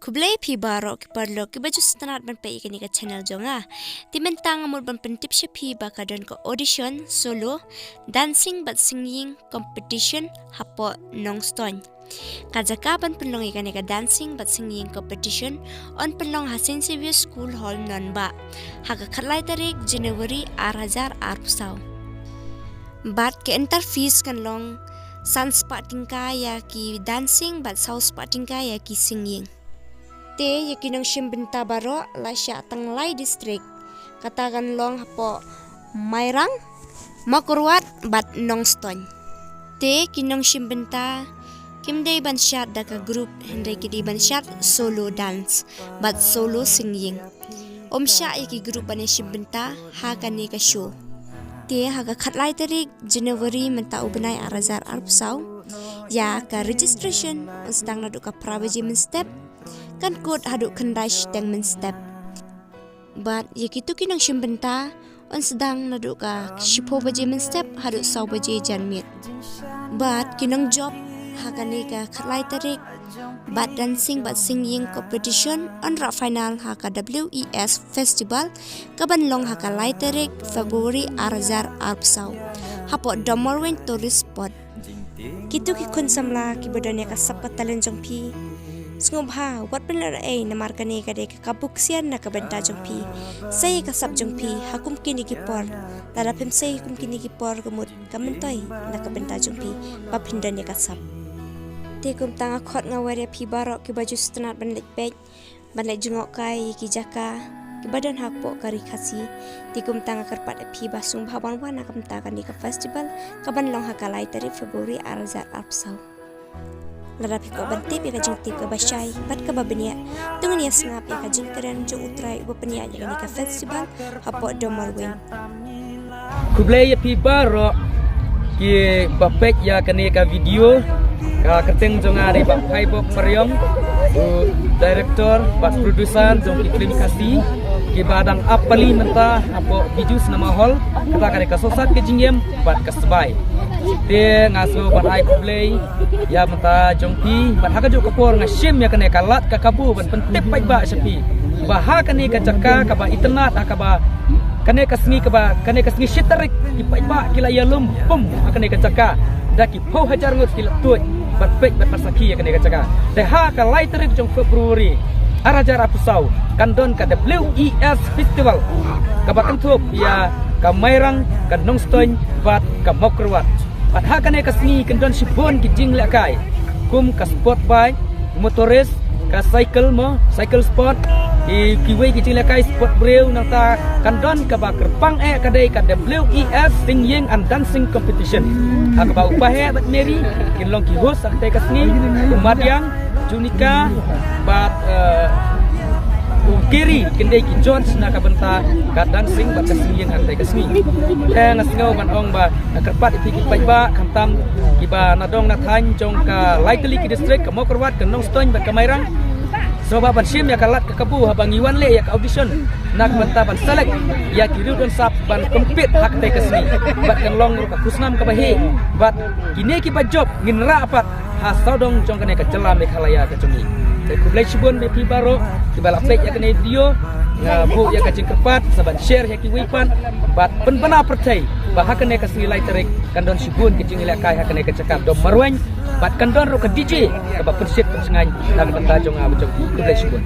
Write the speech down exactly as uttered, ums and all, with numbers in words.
Khublei phi baroh ki paralok kiba ju sngewtynnat ban peit ïa kane ka channel jong nga. Te mynta nga mut ban pyntip sha phi ba ka don ka audition solo, dancing bad singing competition hapoh Nongstoiñ. Ka jaka ban pynlong ïa kane ka dancing bad singing competition yn pynlong ha Saint Xavier School Hall Nanbah ha ka khatlai tarik January ar hajar arphew saw. Bad ka enter fees kan long san spah tyngka ïa ki dancing bad saw spah tyngka ïa ki singing. Te ïa ki nongshim bynta baroh la shah tang lai district. Kata kan long hapoh Mairang, Mawkyrwat bad Nongstoiñ. Te ki nongshim bynta kim dei ban shad da ka group, hynrei ki dei ban shad solo dance bad solo singing. Ym shah ïa ki group ban ïashim bynta ha kane ka show. Te ha ka khatlai tarik January mynta u bnai ar hajar arphew saw, ïa ka registration yn sdang naduh ka phra baje mynstep, kan kut haduh khyndai shiteng mynstep. Bad ïa kito ki nongshim bynta yn sdang naduh ka shiphew baje mynstep haduh saw baje janmiet. Bad ki nongjop ha kane ka khatlai tarik bad dancing bad singing competition yn rah final ha ka W E S Festival kaban long ha ka lai tarik February ar hajar arphew saw hapoh Domarweiñ Tourist Spot. Kito ki khun samla kiba don ïa ka sap ka talent jong phi, sngewbha wat pynlehraei, namar kane ka dei ka kabu ksian na ka bynta jong phi. Sei ïa ka sap jong phi ha kum kine ki por. Lada phim sei ha kum kine ki por, ka mut ka myntoi na ka bynta jong phi ba phin don ïa ka sap. Te kumta nga khot nga wer ïa phi baroh kiba ju sngewtynnat ban leit peit, ban leit jngohkai ïa ki jaka kiba don hapoh ka Ri Khasi. Te kumta nga kyrpad ïa phi ba sngewbha ban wan na ka bynta kane ka festival kaban long ha ka lai tarik February ar hajar arphew saw. Lada phi kwah ban tip ïa ka jingtip kaba shai bad kaba bniah, to ngin ïa sngap ïa ka jingkren jong u trai uba pynïaid ïa kane ka festival hapoh Domarweiñ. Khublei ïa phi baroh kiba peit ïa kane ka video. Ka kyrteng jong nga dei Bah Phaibok Mariong, u director bad producer jong ki film Khasi kiba dang ap bali mynta hapoh Bijou Cinema Hall. Kata ka dei Ka Sosat Ka Jingim bad Ka Sbai. Te nga sngew ban ai khublei ïa mynta jong phi bad ha kajuh ka por nga shim ïa kane ka lad ka kabu ban pyntip paidbah sha phi ba ha kane ka jaka kaba itynnat, ha kaba kane ka sngi, kaba kane ka sngi shi tarik, ki paidbah ki la ïalum pum ha kane ka jaka da ki phew hajar ngut ki la tuid ban peit bad ban sakhi ïa kane ka jaka. Te ha ka lai tarik jong February ar hajar arphew saw kan don ka W E S Festival kaba kynthup ïa ka Mairang, ka Nongstoiñ bad ka Mawkyrwat. Bad ha kane ka sngi kan don shibun ki jinglehkai kum ka sport bike, motor race, ka cycle mo, cycle sport, ki, kiwei ki jinglehkai sport briew. Nangta kan don kaba kyrpang eh ka dei ka W E S Singing and Dancing Competition ha kaba u Bah Heh bad Mary kin long ki host ha kata ka sngi, u Madiang, Junika bad, eh, u Kiri kin dei ki judge na ka bynta ka dancing bad ka singing ha kata ka sngi. Te nga sngew ban ong ba nga kyrpad ïa phi ki paidbah khamtam kiba na dong na thaiñ jong ka lai tylli ki district, ka Mawkyrwat, ka Nongstoiñ bad ka Mairang. Sngewbha ban shim ïa ka lad ka kabu haba ngi wan leh ïa ka audition na ka bynta ban select ïa ki riew don sap ban compete ha kata ka sngi. Bad kan long ruh ka khusnam kaba heh bad kine kiba jop ngin rah pat ha sawdong jong kane ka jylla Meghalaya ka jong ngi. Te khublei shibun ïa phi baroh kiba la peit ïa kane video. Nga buh ïa ka jingkyrpad sa ban share ïa kiwei pat bad pynbna pyrthei ba ha kane ka sngi lai tarik kan don shibun ki jinglehkai ha kane ka jaka Domarweiñ bad kan don ruh ka D J kaba pynshit pynshngaiñ na ka bynta jong nga bad jong phi. Khublei shibun.